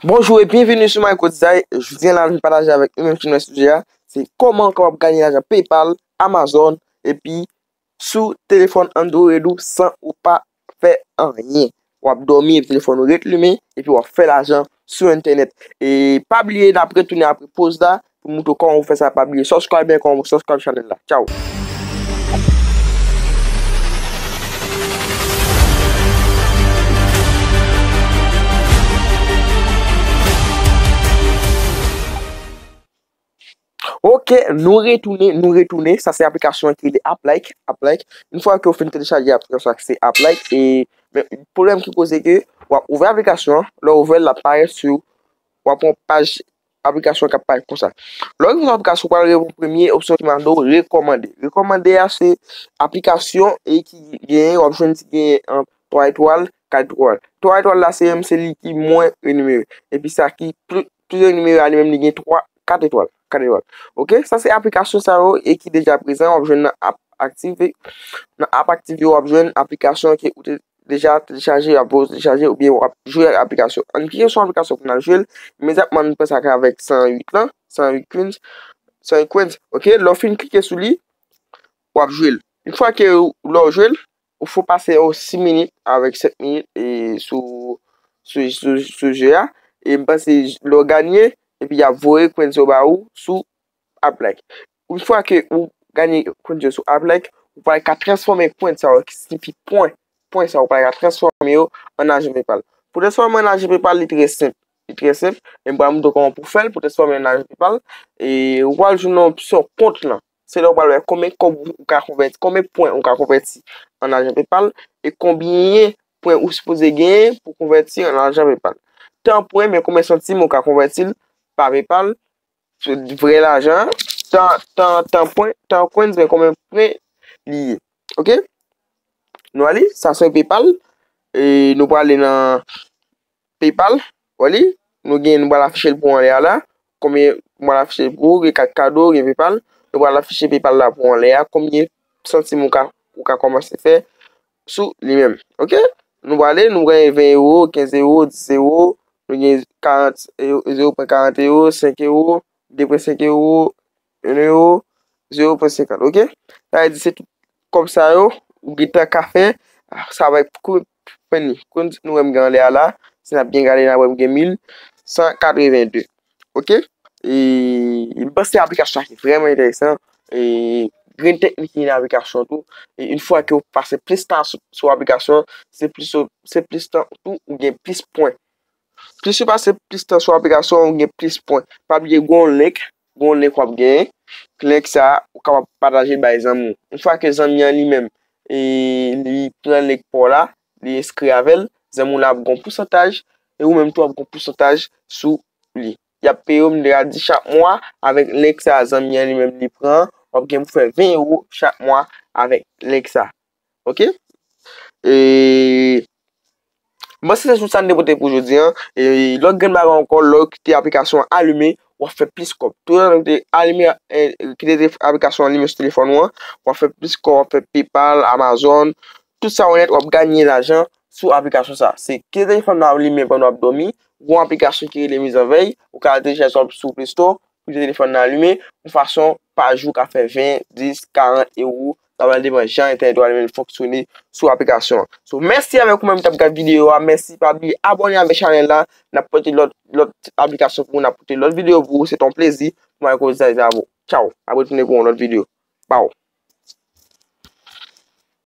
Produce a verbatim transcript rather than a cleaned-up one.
Bonjou e byenveni sou Micro Design. Jodi a la, nou pataje avèk nou menm sou sijè a, se kòman w kapab ganye lajan PayPal, Amazon, epi sou telefòn Android ou san ou pa fè anyen. W ap dòmi epi telefòn ou ret limen, epi w ap fè lajan sou entènèt. E pa bliye, n ap retounen apre poz la pou montre w kòman w fè sa. Pa bliye subscribe, kòman w subscribe chanèl la. Tchao. Ok, nou retounen, nou retounen. Sa se aplikasyon an ki rele Applike, Applike. Yon fwa ke w fin telechaje aplikasyon sa ki se Applike, e men pwoblèm ki koze ke w ap ouvè aplikasyon an, lè w ouvè l, l ap parèt sou, w ap wè yon paj aplikasyon k ap parèt konsa. Lè w rive nan aplikasyon, w pral rive yon premye opsyon ki mande w rekòmande. Rekòmande a se aplikasyon e ki genyen, w ap jwenn ki genyen an twa etwal, kat etwal. Twa etwal la se menm se li ki mwen renimere. Epi sa ki pli, pli renimere a li menm li gen twa, kat etwal, kat etwal. Ok, sa se aplikasyon sa yo e ki deja prezan, w ap jwenn nan app aktive. Nan app aktive yo, w ap jwenn aplikasyon ke ou te deja telechaje, w ap telechaje oubyen w ap jwe ak aplikasyon. Ann klike sou aplikasyon pou n al jwe l. Imedyatman, nou pran sa k avèk san uit lan, san uit coins, san uit coins. Ok, lè w fin klike sou li, w ap jwe l. Yon fwa ke w, lè w jwe l, ou fò pase yon sis minit avèk sèt minit e sou, sou, sou, sou jeu a. E m panse lè w ganye, epi y ap voye coins yo ba ou sou Applike. Yon fwa ke ou ganye coins yo sou Applike, ou pral ka transfòme coins sa yo ki siyifi pwen, pwen sa yo, ou pral ka transfòme yo an lajan PayPal. Pou transfòme an lajan PayPal, li trè senp. Li trè senp. E m pral montre w kòman pou fè l, pou transfòme an lajan PayPal. E ou pral jwenn yon opsyon kont lan. Se la ou pral wè konbyen kòb ou ka konvèti, konbyen pwen ou ka konvèti an lajan PayPal e konbyen pwen ou sipoze genyen pou konvèti an lajan PayPal. Tan pwen, men konbyen santim ou ka konvèti l pa PayPal, vrè lajan, tan, tan, tan pwen, tan coins, men konbyen pwen li ye. Ok? Nou ale, sa se PayPal. E nou prale nan PayPal. Wè li, nou gen, nou pral afiche l pou anlè a la. Konbyen, nou pral afiche l pou ou, gen kat kado, gen PayPal. Nou pral afiche PayPal la pou anlè a. Konbyen santim ou ka, ou ka kòmanse fè sou li menm. Ok? Nou prale, nou gen ven ewo, kenz ewo, dis ewo, nou gen karant ewo, zewo pwen karant ewo, senk ewo, de pwen senk ewo, yon ewo, zewo pwen senkant. Ok? Sa vle di se tout kòb sa yo ou gentan ka fè, sa va kou fini. Kou nou wè m gen anlè a la, si n ap byen gade, n ap wè m gen mil san katreven de. Ok? E, e m panse aplikasyon sa ki vrèman enteresan. E, gen teknik nan aplikasyon tou. E yon fwa ke w pase plis tan sou, sou aplikasyon, se plis, se plis tan tou ou gen plis pwen. Plis ou pase plis tan sou aplikasyon, ou gen plis pwen. Pa bliye, gen yon link, gen yon link w ap genyen. Link sa, ou kapab pataje bay zanmi w. Yon fwa ke zanmi an li menm, e, li pran link pa w la, li enskri avè l, zanmi w la ap gen yon pousantaj, e ou menm tou w ap gen yon pousantaj sou li. Y ap peye w, m te ka di chak mwa, avèk link sa, zanmi an li menm li pran, w ap gen pou fè ven ewo chak mwa avèk link sa. Ok? E, m panse se tout sa n te pote pou jodi a. E, lòt grenn bagay ankò, lè w kite aplikasyon an alimen, w ap fè plis kòb. Toutan w te alimen, e, kite te-, aplikasyon an alimen sou telefòn ou an, w ap fè plis kòb, w ap fè PayPal, Amazon, tout sa ou nèt, w ap ganye lajan sou aplikasyon sa. Se kite telefòn nan alimen pandan w ap dòmi, gen yon aplikasyon ki rele Mizanvèy, ou ka al telechaje sou Play Store, pou kite telefòn nan alimen, yon fason pa jou ka fè ven, dis, karant ewo, sa va depann jan entènèt ou a li menm fonksyone sou aplikasyon an. So, mèsi avèk ou menm ki t ap gad videyo a, mèsi, pa bliye abòne avèk chanèl la, n ap pote lòt, lòt aplikasyon pou ou, n ap pote lòt videyo pou ou, se te yon plezi pou mwen koze avè w. Tchao, n ap retounen pou yon lòt videyo. Baw.